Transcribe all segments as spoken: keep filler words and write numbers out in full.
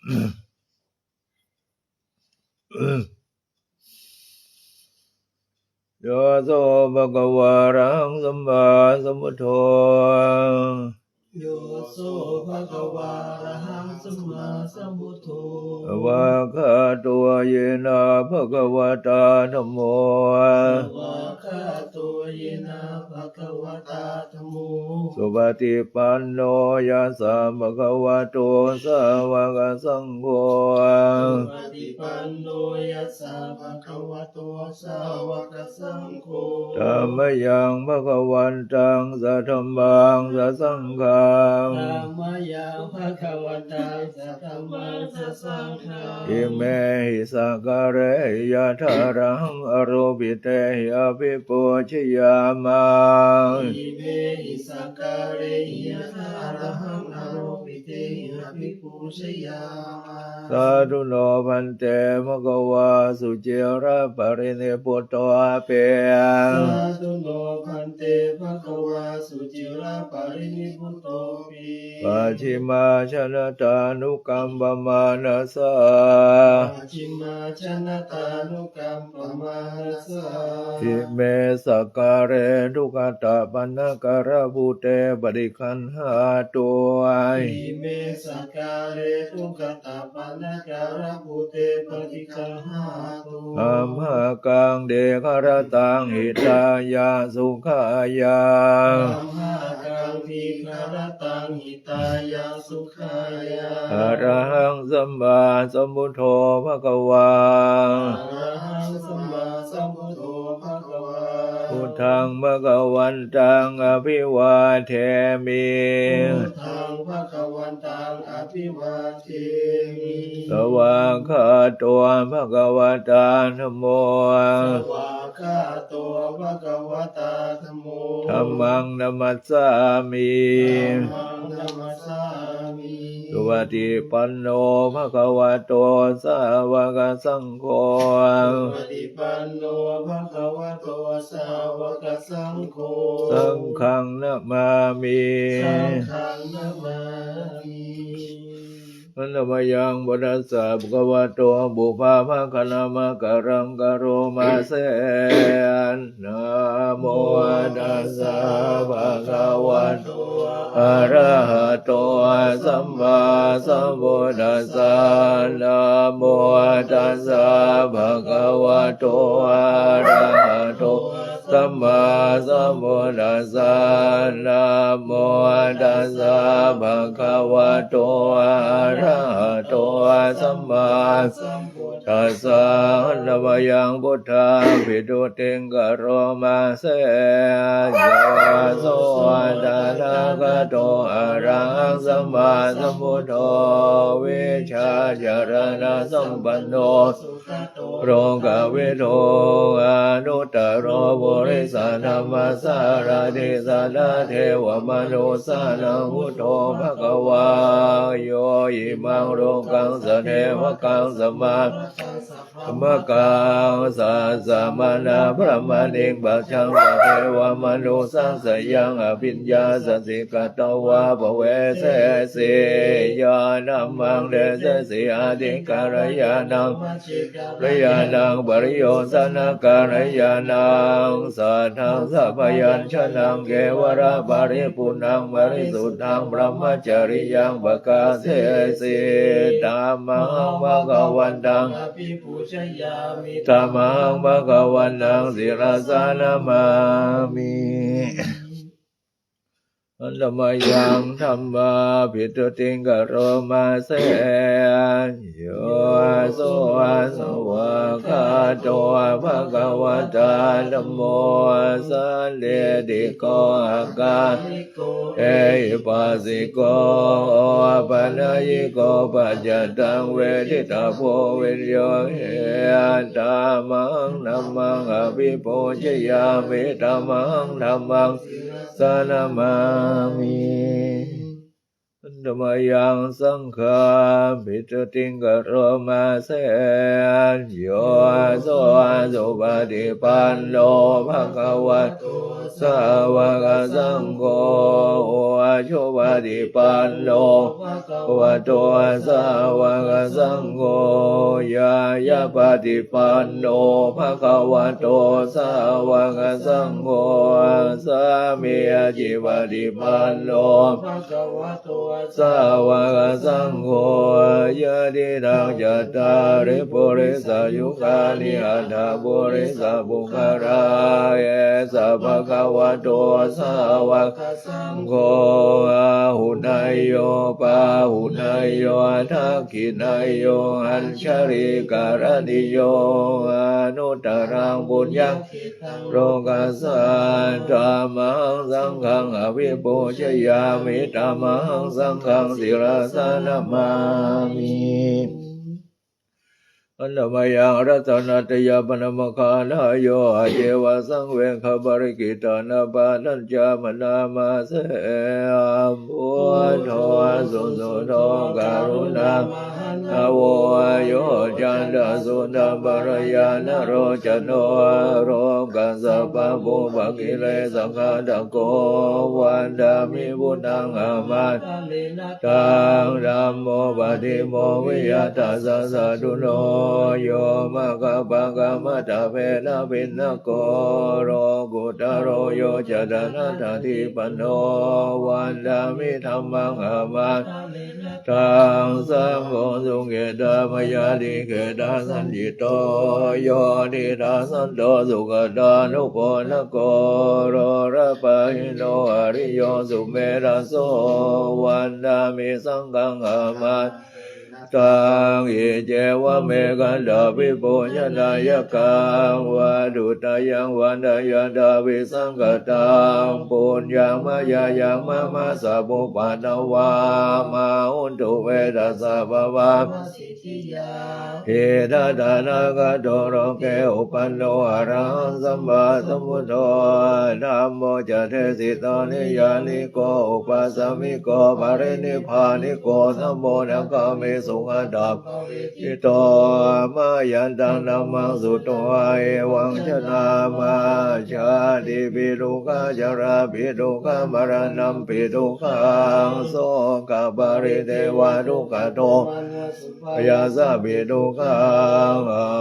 Yo so bhagavā arahaṃ sammāsambuddho. Yo so bhagavā arahaṃ sammāsambuddho. Svākkhāto yena bhagavatā dhammo. Svākkhāto yena bhagavatā dhammo. Supaṭipanno yassa bhagavato sāvakasaṅgho. Supaṭipanno yassa bhagavato sāvakasaṅgho. Tammayaṃ bhagavantaṃ sadhammaṃ sasaṅghaṃ. Tammayaṃ bhagavantaṃ sadhammaṃ sasaṅghaṃ. Imehi sakkārehi yathārahaṃ āropitehi abhipūjayāma. Imehi sakkārehi yathārahaṃ āropitehi abhipūjayāma. Sādhu no bhante bhagavā suciraparinibbutopi. Sādhu no bhante bhagavā suciraparinibbutopi. Pacchimājanatānukampamānasā. Pacchimājanatānukampamānasā. Ime sakkāre duggatapaṇṇākārabhūte paṭiggaṇhātu. Ime sakkāre duggatapaṇṇākārabhūte paṭiggaṇhātu. Amhākaṃ dīgharattaṃ hitāya sukhāya. Amhākaṃ dīgharattaṃ hitāya sukhāya. Arahaṃ sammāsambuddho bhagavā. Arahaṃ sammāsambuddho bhagavā. Buddhaṃ bhagavantaṃ abhivādemi. Buddhaṃ bhagavantaṃ abhivādemi. Svākkhāto bhagavatā dhammo. Svākkhāto bhagavatā dhammo. Dhammaṃ namassāmi. Dhammaṃ namassāmi. Supaṭipanno bhagavato sāvakasaṅgho. Supaṭipanno bhagavato sāvakasaṅgho. Saṅghaṃ namāmi. Saṅghaṃ namāmi. Handa mayaṃ buddhassa bhagavato pubbabhāganamakāraṃ karoma se. Namo tassa bhagavato arahato sammāsambuddhassa. Namo tassa bhagavato arahato sammāsambuddhassa. Namo tassa bhagavato arahato sammāsambuddhassa. Handa mayaṃ buddhaṃ pītutiṃ karoma se. Yo so tathāgato arahaṃ sammāsambuddho vijjācaraṇasampanno sugato lokavidū anuttaro purisadammasārathi satthā devamanussānaṃ buddho bhagavā. Yo imaṃ lokaṃ sadevakaṃ samā brahmakaṃ sassamaṇabrāhmaṇiṃ pajaṃ saddevamanussasāyaṃ abhiññāsaccikatvā bhavessesi. Yannammaṃ desesi atthikalyāṇaṃ majjhikalyāṇaṃ pariyosānakalyāṇaṃ sādhaṃ sabyañjanaṃ kevalaparipuṇṇaṃ parisuddhaṃ brahmacariyaṃ pakāsesi. Tammahaṃ bhagavantaṃ abhipūjayāmi. Tammahaṃ bhagavantaṃ sirasā namāmi. Handa mayaṃ dhammaṃ pītutiṃ karoma se. Yo so svākkhāto bhagavatā dhammo sandiṭṭhiko akā ehipassiko opanayiko paccattaṃ veditabbo viññūhī. Tammahaṃ dhammaṃ abhipūjayāmi. Tammahaṃ dhammaṃ sirasā namāmi. Handa mayaṃ saṅghaṃ pītutiṃ karoma se. Yo so supaṭipanno bhagavato sāvakasaṅgho supaṭipanno bhagavato sāvakasaṅgho, ñāyapaṭipanno bhagavato sāvakasaṅgho, sāmīcipaṭipanno bhagavato sāvakasaṅgho, yadidaṃ cattāri purisayugāni aṭṭha purisapuggalā, esa bhagavato sāvakasaṅgho, āhuneyyo pāhuneyyo dakkhiṇeyyo añjalikaraṇīyo anuttaraṃ puññakkhettaṃ lokassāti. Tamahaṃ saṅghaṃ abhipūjayāmi, tamahaṃ saṅghaṃ sirasā namāmi. Handa mayaṃ ratanattayappaṇamaggalāyo, acceva saṃvegaparikkhitānapātañca manāmase. Buddho susuddho karuṇāmahaṇṇavo, yoccantasuddhapaññānarocano, lokassa pāpūpakilesaghātako, vandāmi buddhaṃ amatare- -na taṃ. Dhammo paṭibodzija tassa satthuno, yo maggapākamattabhedabhinnako, lokuttaro yojayanadhipañño, vandāmi dhammaṃ amatare- -na taṃ. Saṅgho sukhetamayādikhetasañcito, yo diṭṭhasanto sugatānupādako, lokapahito ariyo sumedhaso, vandāmi saṅghaṃ amatare- -na taṃ. Iccevamekadā bhikkhū janakāyakaṃ, vatthuttayaṃ vandeyya taṃ visaṅkhataṃ, puññaṃ mayā yaṃ mama sabbupaddavā, ma hontu ve tassa bhavāva- -siddhiyā. Itihidaṭṭhānaṃ gato loke upanno arahaṃ sammāsambuddho, dhammo ca desito niyyāniko upasamiko parinibbāniko, dhammo nāgāmi sugatānupassī- -dito, mayantaṃ dhammaṃ sutvā evaṃ janāma, jātipi dukkhā jarāpi dukkhā maraṇampi dukkhaṃ, sokaparidevadukkhadomanassupāyāsāpi dukkhā,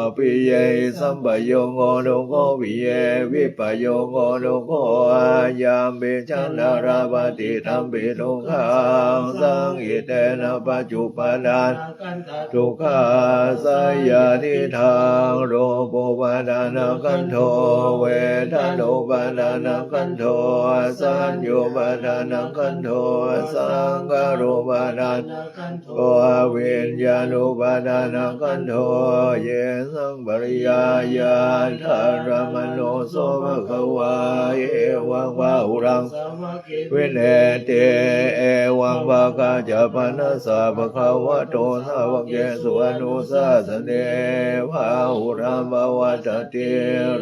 appiyehi sampayogo dukkho, piyehi vippayogo dukkho, yampi jaṃ na labhati tampi dukkhaṃ, saṅkhittena pañcupādānakkhandhā dukkhā. Seyyathīdaṃ, rūpupādānakkhandho, vedanupādānakkhandho, saññupādānakkhandho, saṅkhārupādānakkhandho, viññāṇupādānakkhandho, yesaṃ pariyāyādaṭṭhamano so bhagavā, evaṃ bahulaṃ sāvake vinetti, evaṃ bhāgā ca paṇṇassa bhagavato sāvakesu anusāsane, bahulā pavattati.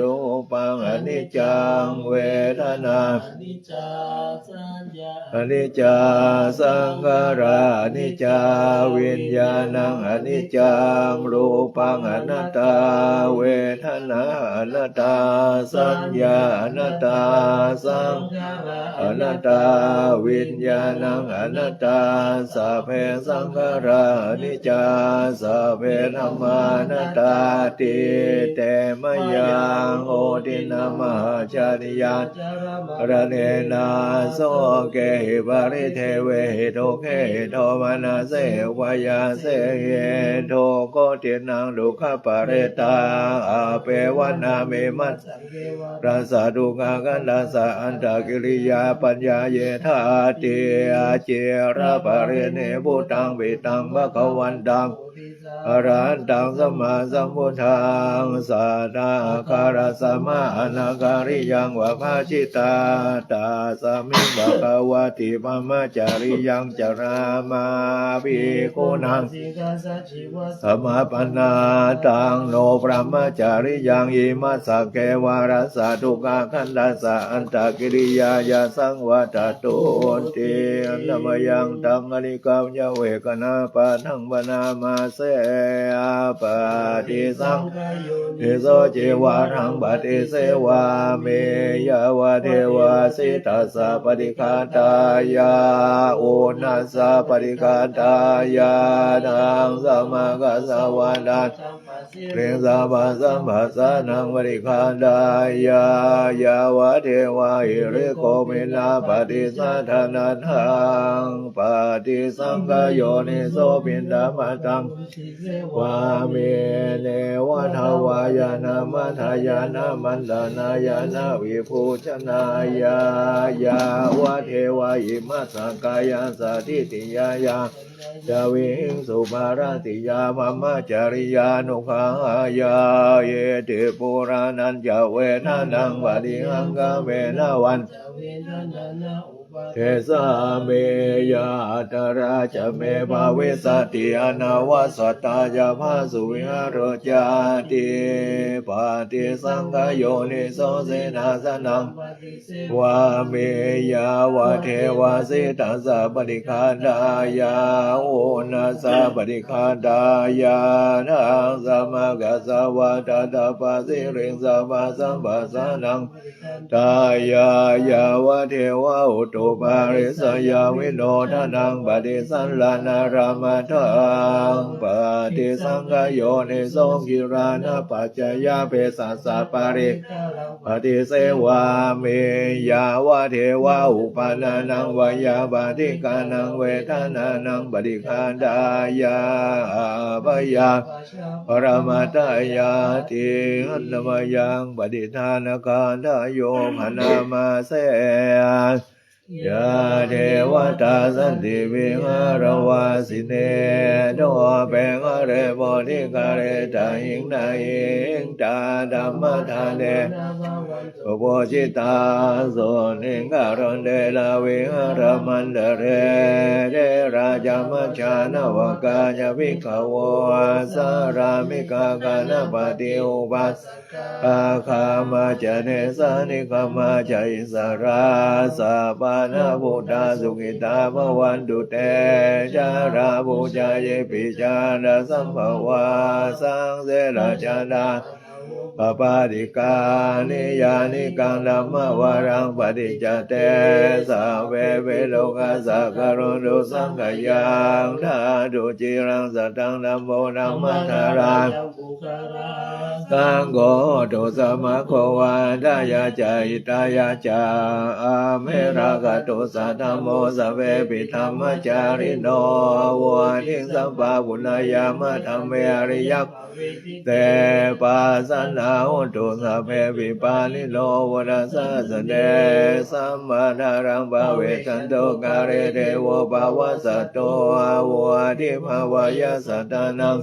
Rūpaṃ aniccaṃ, vedanā aniccā, saññā aniccā, saṅkhārā aniccā, viññāṇaṃ aniccaṃ, rūpaṃ anattā, vedanā anattā, saññā anattā, saṅkhārā anattā, viññāṇaṃ anattā, sabbe saṅkhārā aniccā, sabbe dhammā anattāti. Te mayaṃ hotinā mahācāriyā, jarāmaraṇena sokehi paridevehi dukkhehi domanassehi upāyāsehi, dukkhotīnaṃ dukkhaparittaṃ, appeva nāme majjhaṃ kevalassa dukkhakkhandhassa antakiriyā paññāyethāti. Aciraparinibbuttaṃ piṭṭhaṃ bhagavantaṃ arahantaṃ sammāsambuddhaṃ, satthā āgārasmā anakāriyaṃ vabhāsitā, tasmiṃ bhagavati brahmacariyaṃ carāma bhikkhūnaṃ samāpannā. Taṃ no brahmacariyaṃ imassa kevalassa dukkhakkhandhassa antakiriyāya saṃvattatūti. Handa mayaṃ taṃ adhigameyya vedanāpādhaṃ bhaṇāma se. paṭisaṅkhā yoniso cīvaraṃ paṭisevāmi, yāvadeva sītassa paṭighātāya, uṇhassa paṭighātāya, ḍaṃsamakasavātātapasiriṃsapasamphassānaṃ paṭighātāya, yāvadeva hirikopinapaṭicchādanatthaṃ paṭisaṅkhā yoniso piṇḍapātaṃ vāmi, neva davāya na madāya na maṇḍanāya na vibhūsanāya, yāvadeva imassa kāyassa ṭhitiyā yādasaññā vihiṃsūparatiyā brahmacariyānuggahāya, iti purāṇañca vedanaṃ paṭihaṅkhāmi navañca vedanaṃ na uppādessāmi, yātrā ca me bhavissati anavajjatā ca phāsuvihāro cāti. Paṭisaṅkhā yoniso senāsanaṃ paṭisevāmi, yāvadeva sītassa paṭighātāya, uṇhassa paṭighātāya, ḍaṃsamakasavātātapasiriṃsapasamphassānaṃ tāya, yāvadeva utuparissayavinodanaṃ paṭisallānārāmatthaṃ paṭisaṅkhā yoniso gilānapaccayabhesajjaparikkhāraṃ paṭisevāmi, yāvadeva uppannānaṃ veyyābādhikānaṃ vedanānaṃ paṭighātāya, abyāpajjhaparamatāyāti. Handa mayaṃ paṭidānagāthāyo bhaṇāma se. Yā devatā santi vihāravāsinī, thūpe ghare bodhighare tahiṃ tahiṃ, tā dhammadānena bhavantu pūjitā, sotthiṃ karontedha vihāramaṇḍale. Therā ca majjhā navakā ca bhikkhavo, sārāmikā gānapatī upāsakā, gāmā ca desā nigamā ca issarā, sappāṇabhūtā sukhitā bhavantu te. Jalābujā yepi ca aṇḍasambhavā, saṃsedajātā athavopapātikā, niyyānikaṃ dhammavaraṃ paṭicca te, sabbepi lokassa karontu saṅkhayaṃ. Ṭhātu ciraṃ sataṃ dhammo dhammaddharā ca puggalā, saṅgho hotu samaggo va atthāya ca hitāya ca. Amhe rakkhatu saddhammo sabbepi dhammacārino, vuḍḍhiṃ sampāpuṇeyyāma dhamme ariyappavedite. Pasannā hontu sabbepi pāṇino buddhasāsane, sammā dhāraṃ pavecchanto kāle devo pavassatu, vuḍḍhibhāvāya sattānaṃ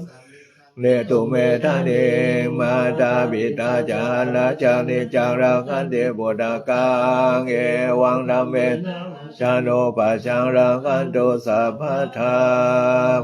netu medaniṃ. Mātā pitā ca atrajaṃ niccaṃ rakkhanti puttakaṃ, evaṃ dhammena rājāno pajaṃ rakkhantu sabbadā.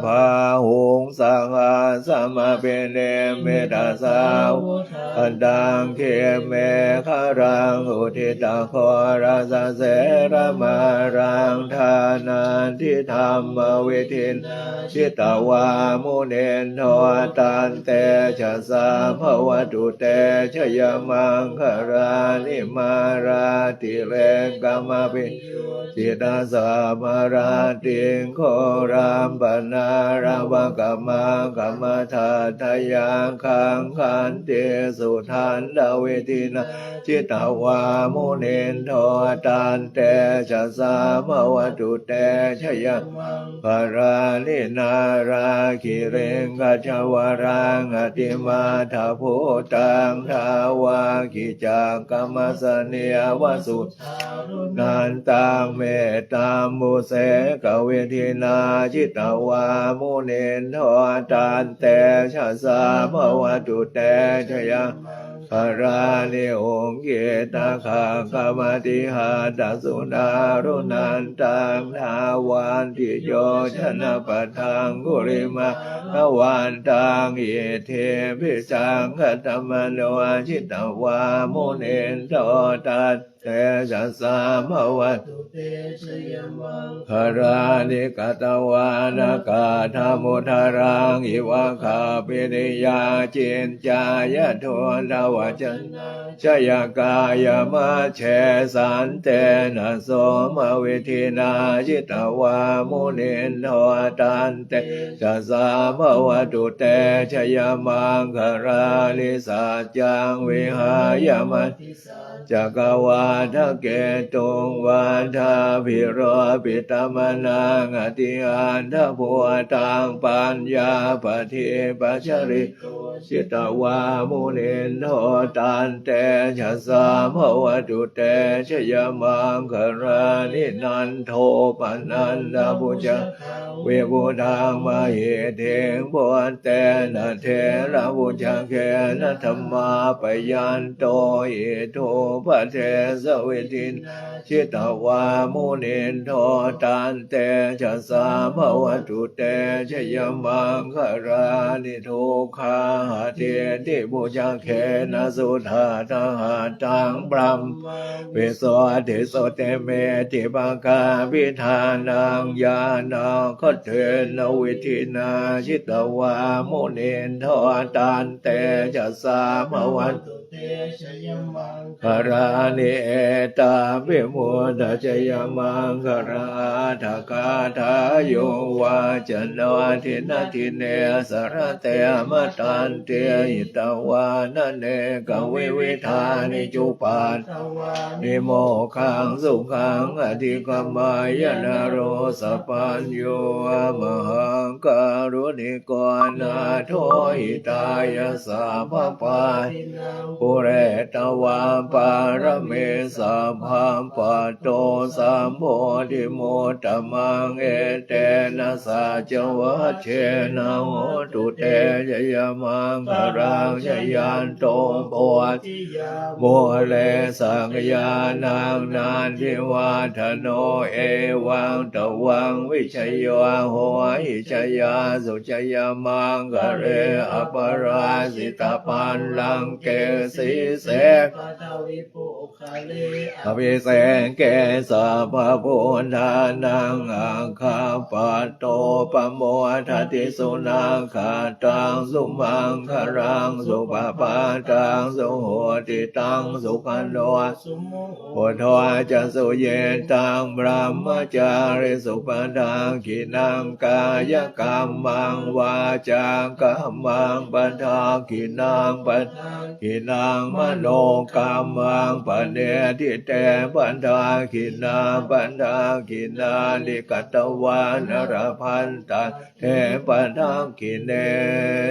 Bāhuṃ sahassamabhinimmitasāvudhantaṃ, grīmekhalaṃ uditaghorasasenamāraṃ, dānādidhammavidhinā jitavā munindo, tantejasā bhavatu te jayamaṅgalāni. Mārātirekamabhiyujjhitasabbarattiṃ, ghorampanāḷavakamakkhamathaddhayakkhaṃ, khantīsudantavidhinā jitavā munindo, tantejasā bhavatu te jayamaṅgalāni. Nāḷāgiriṃ gajavaraṃ atimattabhūtaṃ, dāvaggicakkamasanīva sudāruṇantaṃ, mettambusekavidhinā jitavā munindo, tantejasā bhavatu te jayamaṅgalāni. Ukkhittakhaggamatihatthasudāruṇantaṃ, dhāvantiyojanapathaṅgulimālavantaṃ, iddhībhisaṅkhatamano jitavā munindo, tantejasā tejasā bhavatu te jayamaṅgalāni. Katvāna kaṭṭhamudaraṃ iva gabbhinīyā, ciñcāya duṭṭhavacanaṃ janakāyamajjhe, santena somavidhinā jitavā munindo, tantejasā bhavatu te jayamaṅgalāni. Saccaṃ vihāya matisac cakavādaketuṃ, vādābhiropitamanaṃ atiandhabhūtaṃ, paññāpadīpajalito jitavā munindo, tantejasā bhavatu te jayamaṅgalāni. Nandopanandabhujagaṃ vibudhaṃ mahiddhiṃ, puttena therabhujagena damāpayanto, iddhūpadesavidhinā jitavā munindo, tantejasā bhavatu te jayamaṅgalāni. Duggāhadiṭṭhibhujagena sudaṭṭhahatthaṃ, brahmaṃ visuddhijutimiddhibakābhidhānaṃ, ñāṇāgadena vidhinā jitavā munindo, tantejasā bhavatu te jayamaṅgalāni. Etāpi buddhajayamaṅgalaaṭṭhagāthā, yo vācano dinadine sarate matandī, hitvānanekavividhāni cupaddavāni, mokkhaṃ sukhaṃ adhigameyya naro sapañño. Mahākāruṇi ko nātho, hitāya sabbapāṇinaṃ, pūretvā pāramī sabbā, patto sambodhimuttamaṃ, etena saccavajjena, hotu te jayamaṅgalaṃ. Jayanto bodhi- yā mūle, sakyānaṃ nandivaḍḍhano, evaṃ tvaṃ vijayo hohi, jayassu jayamaṅgale, aparājitapallaṅke, sīse paṭhavipokkhare, abhiseke sabbabuddhānaṃ, aggappatto pamodati. Sunakkhattaṃ sumaṅgalaṃ, supabhātaṃ suhuṭṭhitaṃ, sukhaṇo sumuhutto ca, suyiṭṭhaṃ brahmacārisu, padakkhiṇaṃ kāyakammaṃ, vācākammaṃ padakkhiṇaṃ, padakkhiṇaṃ manokammaṃ, paṇidhī te padakkhiṇā, padakkhiṇāni katvāna, labhantatthe padakkhiṇe.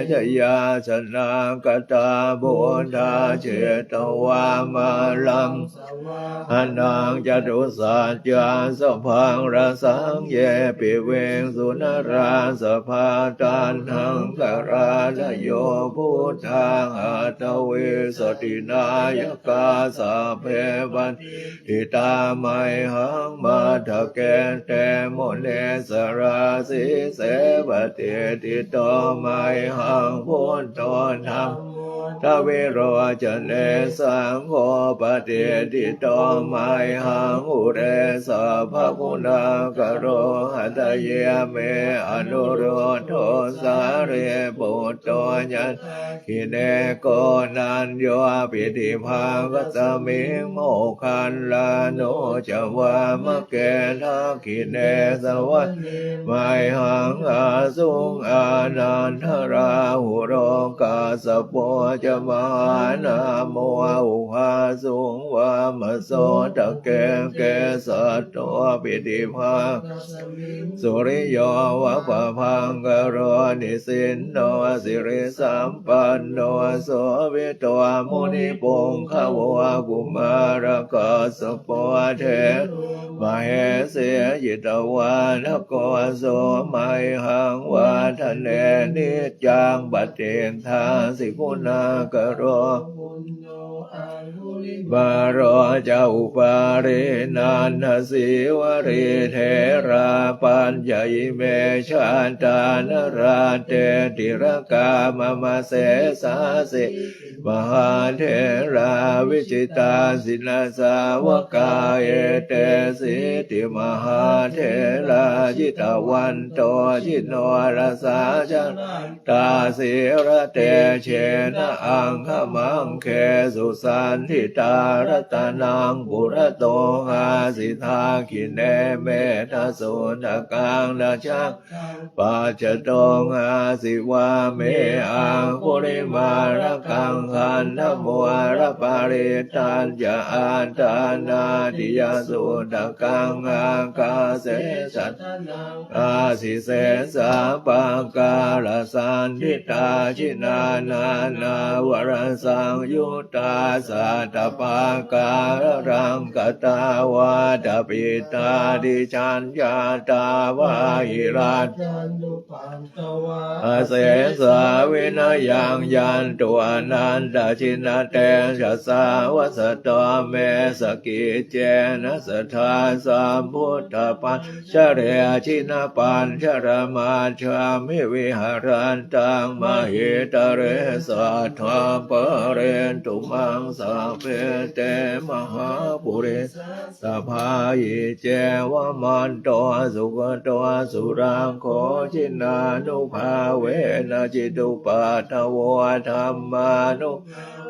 Jayāsanākatā buddhā, jetvā māraṃ savāhanaṃ, catusaccāsabhaṃ rasaṃ, ye piviṃsu narāsabhā. Taṇhaṅkarādayo buddhā, aṭṭhavīsati nāyakā, sabbe patiṭṭhitā mayhaṃ, matthake te munissarā. Sīse patiṭṭhito mayhaṃ, buddho dhammo dvilocane, saṅgho patiṭṭhito mayhaṃ, ure sabbaguṇākaro. Hadaye me anuruddho, sārīputto ca dakkhiṇe, koṇḍañño piṭṭhibhāgasmiṃ, moggallāno ca vāmake. Dakkhiṇe savane mayhaṃ, āsuṃ ānandarāhulo, kassapo ca mahānāmo, ubhāsuṃ vāmasotake. Kesato piṭṭhibhāgasmiṃ, suriyo va pabhaṅkaro, nisinno sirisampanno, sobhito munipuṅgavo. Kumārakassapo thero mahesī, cittavādako so mayhaṃ, vadane niccaṃ patiṭṭhāsi guṇākaro. Puṇṇo aṅgu Māro ca upālī nandasīvalī therā pañca ime jātā nalāṭe tilakā mama. Sesāsīti mahātherā vijitā jinasāvakā etesīti mahātherā jitavanto jinorasā jalantā sīlatejena aṅgamaṅgesu saṇṭhitā. Ratanaṃ purato āsi dakkhiṇe mettasuttakaṃ dhajaggaṃ pacchato āsi vāme aṅgulimālakaṃ khandhamoraparittañca āṭānāṭiyasuttakaṃ ākāse chadanaṃ āsi sesā pākārasaṇṭhitā. Jinā nānāvarasaṃyuttā sattappākāralaṅkatā vātapittādisañjātā bāhirajjhattupaddavā asesā vinayaṃ yantu anantajinatejasā. Vasato me sakiccena sadā sambuddhapañjare jinapañjaramajjhamhi viharantaṃ mahītale sadā pālentu maṃ sabbe te mahāpurisāsabhā. Iccevamanto sugutto surakkho jinānubhāvena jitupaddavo dhammānu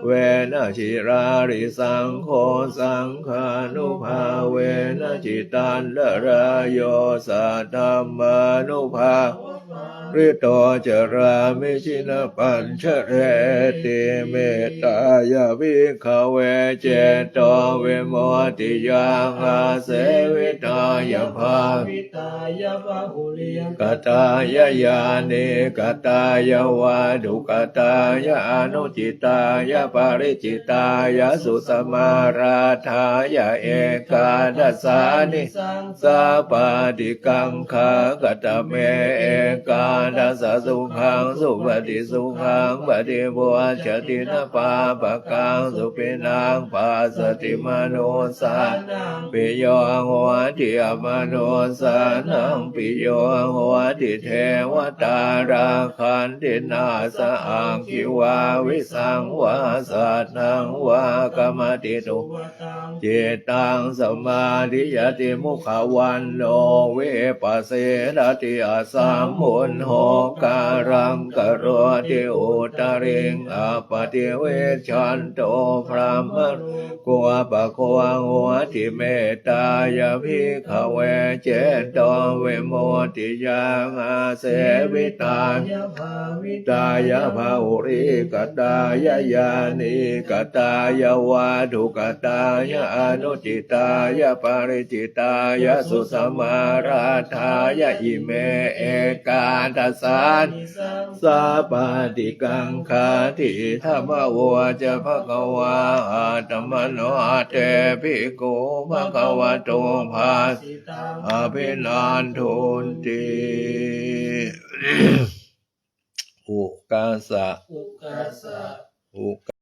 bhāvena jirārisaṅgho saṅghānubhāvena jitantarāyo saddhammānubhāvapālito carāmi jinapañjareti. Mettāya bhikkhave cetovimuttiyā āsevitāya bhāvi tāya bahulīkatāya yānīkatāya vatthukatāya anucittāya pariccittāya susamārādhāya ekādasānisaṃ sā pāṭikaṅkhā. Katame ekādasa? Sukhaṃ supati, sukhaṃ paṭibujjhati, na pāpakaṃ supinaṃ passati, manussānaṃ piyo hoti, amanussānaṃ piyo hoti, devatā rakkhanti, nāssa aggi vā visaṃ vā satthaṃ vā kamati, tuvaṭaṃ cittaṃ samādhiyati, mukhavaṇṇo vippasīdati, asambuddho kālaṃ karoti, uttariṃ appaṭivijjhanto brahmalokūpago hoti. Mettāya bhikkhave cetovimuttiyā āsevitāya bhāvitāya bahulīkatāya yānīkatāya vatthukatāya anucittāya pariccittāya susamārādhāya ime ekādasānisaṃsā pāṭikaṅkhāti. Idamavoca bhagavā. Attamanā te bhikkhū bhagavato bhāsitaṃ abhinandunti. Ukāsa. Ukāsa. Ukā-